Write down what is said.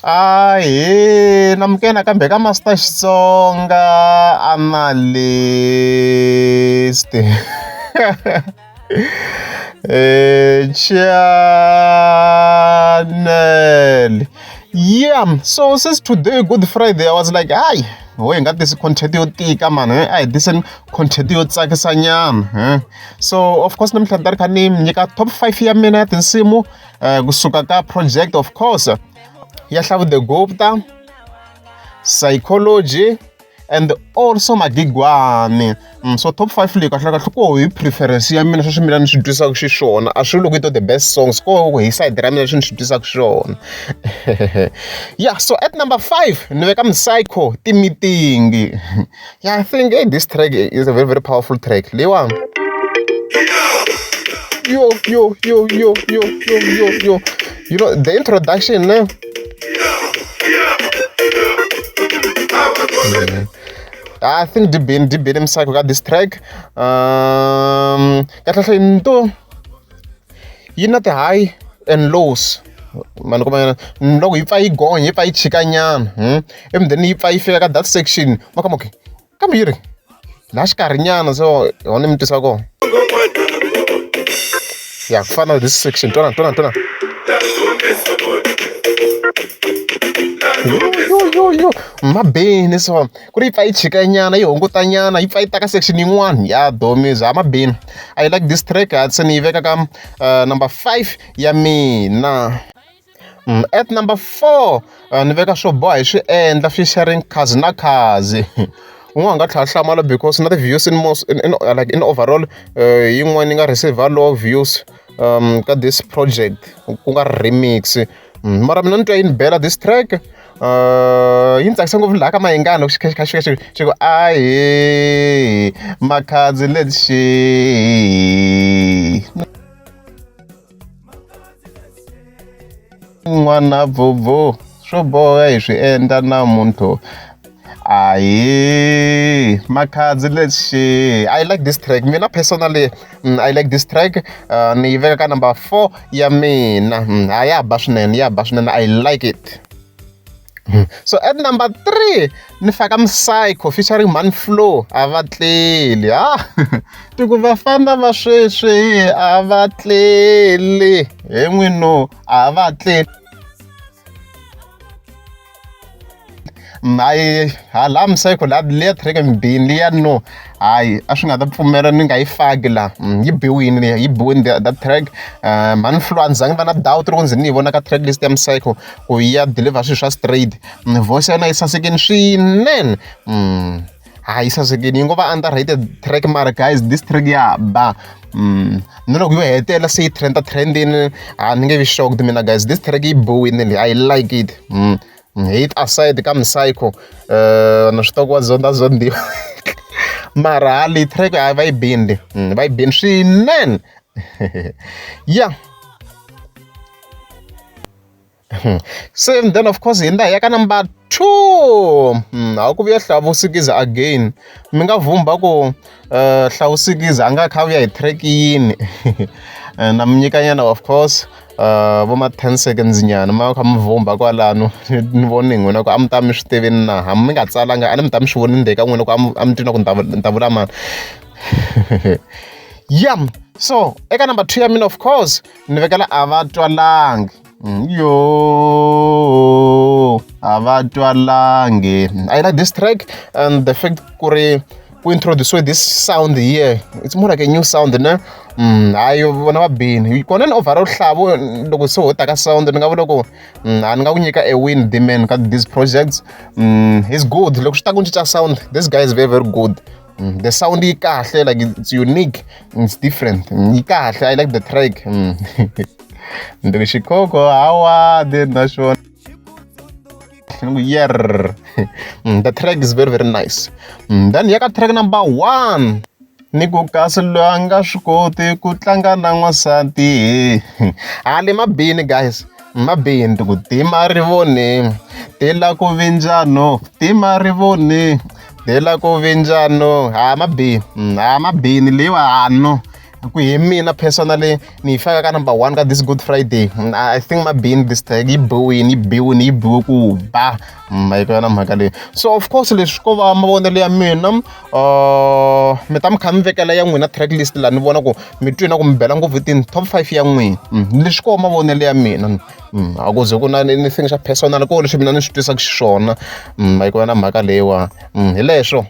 Ahee namukela nakambe ka Master Xitsonga Analyst channel. Yeah, so since today Good Friday I was like, hayi ho hi nga tisi content yo tika mani a hi tiseni content yo tsakisa nyana. So of course namuntlha ni ta ri kha ni nyika top 5 ya mina ya tinsimu kusuka ka project of course ya Hlavu the Gupta, Psychology and also Magigwani. So top 5 leyi kahle kahle ko hi preference ya mina sweswi mina ni swi twisaka xiswona a swi loko yi to the best songs ko hi side ra mina leswi ni swi twisaka xiswona. Yeah, so at number 5 ni veka Psycho Timitingi. Yeah, I think hey, this track is a very very powerful track. Leyiwani yo yo yo yo yo yo yo yo, you know the introduction ne? I think dibini Psycho ka this track. Kahle kahle nto yi na ti-high and lows mani kuma loko yi pfa yi gonya yi pfa yi chika nyana, and then yi pfa yi fika ka that section ma kama okay kambe yi ri laha xikarhi nyana so hona mi twisa kona ya ku fana na this section twana twana twana yo yo yo yo mabini so ku ri yi pfa yi chika nyana yi hunguta nyana yi pfa yi ta ka section yin'wana ya domiza mabini. I like this track se ni yi veka ka number 5 ya mina. At number 4 ni veka swo boha hi swi endla featuring Khazi na Khazi. Un'wana a nga tlhela hlamala because na ti-views in most in, in, like in overall yin'wana yi nga receive low views ka this project ku nga remix. Mara mina ni twa yi ni bela this track yi ni tsakisa ngopfu laha ka Mayengani loko xi kha xi kha xi xi xi ku ahee Makhadzi let's n'wana bvubvu swo boha hi swi endla namuntlha ahee Makhadzi let's. I like this track mina personally. I like this track. Ni yi veka ka number 4 ya mina. Ha ya ba swinene ya ba swinene, I like it. So at number 3 ni faka Psycho featuring Manflow a va tleli. Ha tiku vafana va sweswi a va tleli he n'wino a va tleli. Hayi hala Psycho la liya track mbini liya no hayi a swi nga ta pfumela ni nga yi faki la yi biwini liya yi biwini that track. Manflow a ni zangi va na doubt loko ndzi ni yi vona ka track list ya Psycho ku ya deliver swilo swa straight. Voice ya yona yi sasekini swinene. Hayi yi sasekini yi ngo va underrated track mara guys this track ya ba. Na loko yo hetelela se yi trenda trendini a ni nge vi shocked mina guys, this track yi biwini leyi, I like it. Hate aside ka Psycho na swi tiva ku wa zonda zondiwa mara ha leyi track a va yi bini va yi bini swinene. Yeah, so and then of course hi nda hi ya ka number 2. A ku vuya Hlavusikiza again. Mi nga vhumba ku Hlavusikiza a nga kha vuya hi track yini. Na mi nyika nyana of course vo ma 10 seconds nyana ma kha mi vhumba kwalano ni voni n'wina ku a mi ta mi swi tivini na hambi mi nga tsalanga a ni mi ta mi swi voni ndzeni ka n'wina ku a mi twi na ku ni ta vula mani. Yeah, so eka number 2 ya mina of course ni vekela a va twalangi. Yo a va twalangi. I like this track and the fact ku ri ku introduce this sound here, it's more like a new sound ne. Hayi vona va bini kona ni overall Hlavu loko se ho ta ka sound ni nga vula ku a ni nga ku nyika a win the man ka these projects. He's good loko swi ta ku cinca sound, this guy is very very good. The sound yi kahle, like it's unique, it's different, yi kahle. I like the track. Ndzi xikhokho hawa na xona yer. The track is very very nice. Then ya ka track number 1 ni ku kasi loyi a nga swi koti ku tlanga na n'wansati hale mabini guys mabini ku tima rivoni tila ku vinjano tima rivoni tila ku vinjano ha mabini ha mabini leyiwa no. Ku hi mina personally ni yi faka ka number 1 ka this Good Friday. I think ma bini this track, yi biwini, yi biwini, yi biwe ku ba. Yi yona mhaka leyi. So of course leswi ko va mavonelo ya mina. Mi ta mi kha mi vekela ya n'wina track list laha, ni vona ku mi twi na ku mi bela ngopfu tini top 5 ya n'wina. Leswi ko va mavonelo ya mina, a ku ze ku na anything xa personal, ko leswi mina ni swi twisaka xiswona. Yi yona mhaka leyiwa, hi leswo.